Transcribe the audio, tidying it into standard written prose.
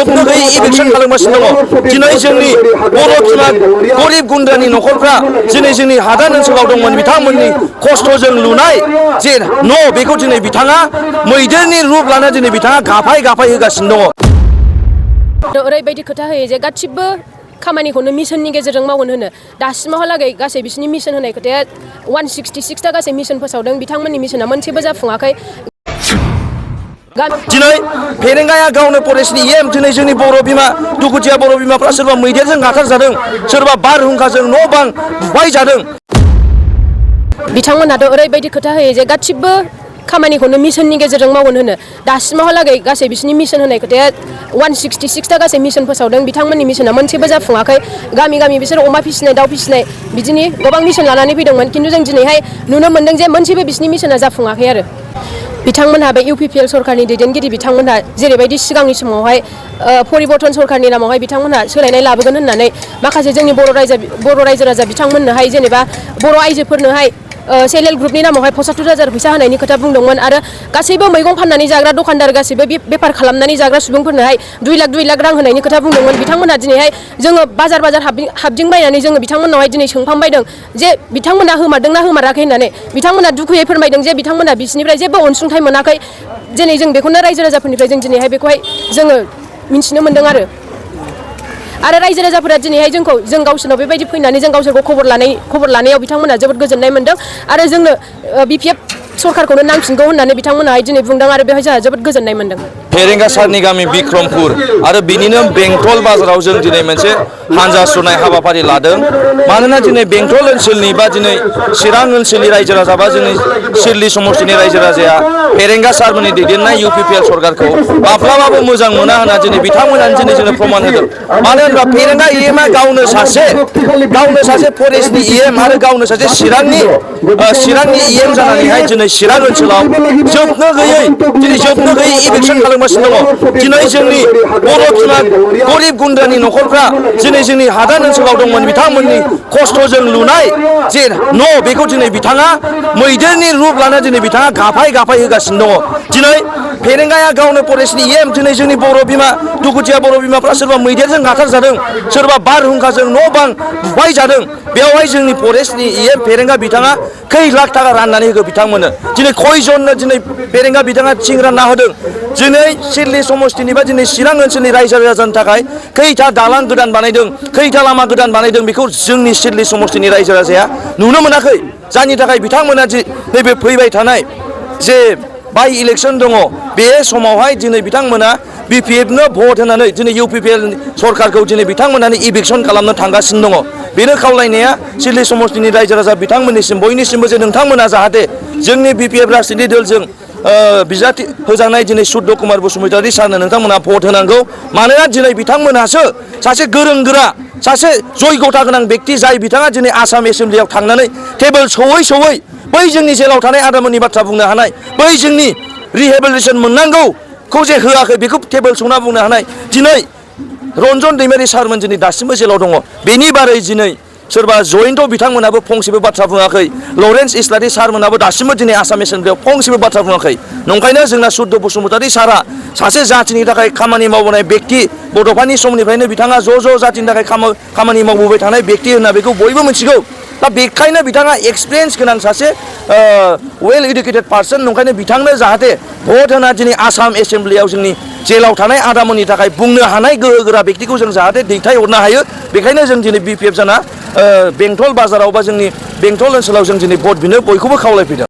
जोबनो गैयै इभिकसन खालामगासिनो दङ। दिनै जोंनि बर' बिमा गरिब गुन्द्रानि न'खरफ्रा दिनै जोंनि हादान ओनसोलाव दंमोन बिथांमोननि खस्थ'जों लुनाय जे न' बेखौ दिनै बिथाङा मैदेरनि रुप लाना दिनै बिथाङा गाफाय गाफाय होगासिनो दङ। ओरैबायदि खोथा होयो जे गासिबो खामानिखौनो मिशननि गेजेरजों मावगोन होनो दासिमहालागै गासै बिसिनि मिशन होनाय खोथाया 166टा गासै मिशन फोसावदों बिथांमोननि मिशना मोनसेबो जाफुङाखै। दिनै फेरेंगाया गावनो फरेस्टनि दिनै जोंनि बर' बिमा दुखुथिया बर' बिमाफ्रा सोरबा मैदेरजों गाथारजादों सोरबा बारहुंखाजों न' बां बुफायजादों। बिथांमोनहाथ' ओरैबायदि खोथा होयो जे गासिबो खामानिखौनो मिशननि गेजेरजों मावगोन होनो दासिमहालागै गासै बिसिनि मिशन होनाय खोथाया 166टा गासै मिशन फोसावदों बिथांमोननि मिशना मोनसेबो जाफुङाखै। गामि गामि बिसोर अमा फिसिनाय दाउ फिसिनाय बिदिनि गोबां मिशन लानानै फैदोंमोन खिन्थु जों दिनैहाय नुनो मोन्दों जे मोनसेबो बिसिनि मिशना जाफुङाखै आरो। बिथांमोनहा बे UPPL सरकारनि दैदेनगिरि बिथांमोनहा जेरैबायदि सिगांनि समावहाय परिबर्तन सरकारनि नामावहाय बिथांमोनहा सोलायनाय लाबोगोन होननानै माखासे जोंनि बर' रायजो राजा बिथांमोननोहाय जेनेबा बर' आइजोफोरनोहाय सेल्फ हेल्प ग्रुपनि नामावहाय 75,000 फैसा होनायनि खोथा बुंदोंमोन आरो गासैबो मैगं फाननानै जाग्रा दखानदार गासैबो बेफार खालामनानै जाग्रा सुबुंफोरनोहाय 2 लाख रां होनायनि खोथा बुंदोंमोन। बिथांमोनहा दिनैहाय जोङो बाजार हाबदिंबायनानै जोङो बिथांमोननावहाय दिनै सोंफामबायदों जे बिथांमोनहा होमारदोंना होमाराखै होननानै बिथांमोनहा दुखुयै फोरमायदों जे बिथांमोनहा बिसिनिफ्राय जेबो अनसुंथाइ मोनाखै। दिनै जों बेखौनो रायजो राजाफोरनिफ्राय जों दिनैहाय बेखौहाय जोङो मिन्थिनो मोन्दों आरो रायजो राजाफोरा दिनैहाय जों गावसोरनाव बेबायदि फैनानै जों गावसोरखौ खबर लानायाव बिथांमोनहा जोबोद गोजोननाय मोन्दों आरो जोंनो BPF सरकारखौनो नांफिनगौ होननानै बिथांमोनहाय दिनै बुंदों आरो बेवहाय जोंहा जोबोद गोजोननाय मोन्दों। फेरेंगा सारनि गामि बिक्रमपुर आरो बिनिनो बेंटल बाजाराव जों दिनै मोनसे हानजा सुरनाय हाबाफारि लादों। मानोना दिनै बेंटल ओनसोलनि बा दिनै चिरां ओनसोलनि रायजो राजा बा जोंनि सिडली समष्टिनि रायजो राजाया फेरेंगा सारमोननि दैदेननाय UPPL सरकारखौ माब्लाबाबो मोजां मोना होनना दिनै बिथांमोनानो दिनै जोंनो प्रमान होदों। मानो होनोबा फेरेंगा EMआ गावनो सासे फरेस्टनि EM आरो गावनो सासे चिरांनि EM जानानैहाय दिनै चिरां ओनसोलाव जोबनो गैयै इभिकसन खालामगासिनो दङ। दिनै जोंनि बर' बिमा गरिब गुन्द्रानि न'खरफ्रा दिनै जोंनि हादान ओनसोलाव दंमोन बिथांमोननि खस्थ'जों लुनाय जे न' बेखौ दिनै बिथाङा मैदेरनि रुप लाना दिनै बिथाङा गाफाय गाफाय होगासिनो दङ। दिनै फेरेंगाया गावनो फरेस्टनि EM दिनै जोंनि बर' बिमा दुखुथिया बर' बिमाफ्रा सोरबा मैदेरजों गाथारजादों सोरबा बारहुंखाजों न' बां बुफायजादों। बेवहाय जोंनि फरेस्टनि EM फेरेंगा बिथाङा खै लाख थाखा राननानै होगो बिथांमोननो दिनै खयजननो दिनै फेरेंगा बिथाङा थिं रानना होदों। दिनै सिडली समष्टिनि बा दिनै चिरां ओनसोलनि रायजो राजानि थाखाय खैथा दालां गोदान बानायदों खैथा लामा गोदान बानायदों बेखौ जोंनि सिडली समष्टिनि रायजो राजाया नुनो मोनाखै। जायनि थाखाय बिथांमोना नैबे फैबाय थानाय जे बाइ इलेक्सन दङ बे समावहाय दिनै बिथांमोना BPFनो भट होनानै दिनै UPPL सरकारखौ दिनै बिथांमोनानो इभिकसन खालामनो थांगासिनो दङ। बेनो खावलायनाया सिडली समष्टिनि रायजो राजा बिथांमोननिसिम बयनिसिमबो जे नोंथांमोना जाहाथे जोंनि BPF राजनिति दलजों बिजाथि होजानाय दिनै सुद्द कुमार बसुमतारी सारनो नोंथांमोना भट होनांगौ। मानोना दिनै बिथांमोनहासो सासे गोरों गोरा सासे जयगथा गोनां व्यक्ति जाय बिथाङा दिनै आसाम एसेम्ब्लियाव थांनानै टेबोल सौयै बै जोंनि जेलाव थानाय आदामोननि बाथ्रा बुंनो हानाय बै जोंनि रिहेबिलिटेसन मोननांगौखौ जे होआखै बेखौ टेबोल सौना बुंनो हानाय दिनै रन्जन दैमारि सारमोन दिनै दासिमबो जेलाव दङ। बेनि बारै दिनै सोरबा जयन्त बिथांमोनाबो फंसेबो बाथ्रा बुङाखै। लरेन्स इस्लारि सारमोनाबो दासिमबो दिनै आसाम एसेम्ब्लियाव फंसेबो बाथ्रा बुङाखै। नंखायनो जोंना सुद्द बसुमतारी सारा सासे जाथिनि थाखाय खामानि मावबोनाय व्यक्ति बड'फानि समनिफ्रायनो बिथाङा ज' जाथिनि थाखाय खामानि मावबोबाय थानाय व्यक्ति होनना बेखौ बयबो मिथिगौ। दा बेखायनो बिथाङा एक्सपिरियेन्स गोनां सासे वेल इडुकेटेड पार्सन। नंखायनो बिथांनो जाहाथे भट होना दिनै आसाम एसेम्ब्लियाव जोंनि जेलाव थानाय आदामोननि थाखाय बुंनो हानाय गोहो गोरा व्यक्तिखौ जों जाहाथे दैथायहरनो हायो। बेखायनो जों दिनै BPF जाना बेंटल बाजाराव बा जोंनि बेंटल ओनसोलाव जों दिनै भट बिनो बयखौबो खावलायफैदों।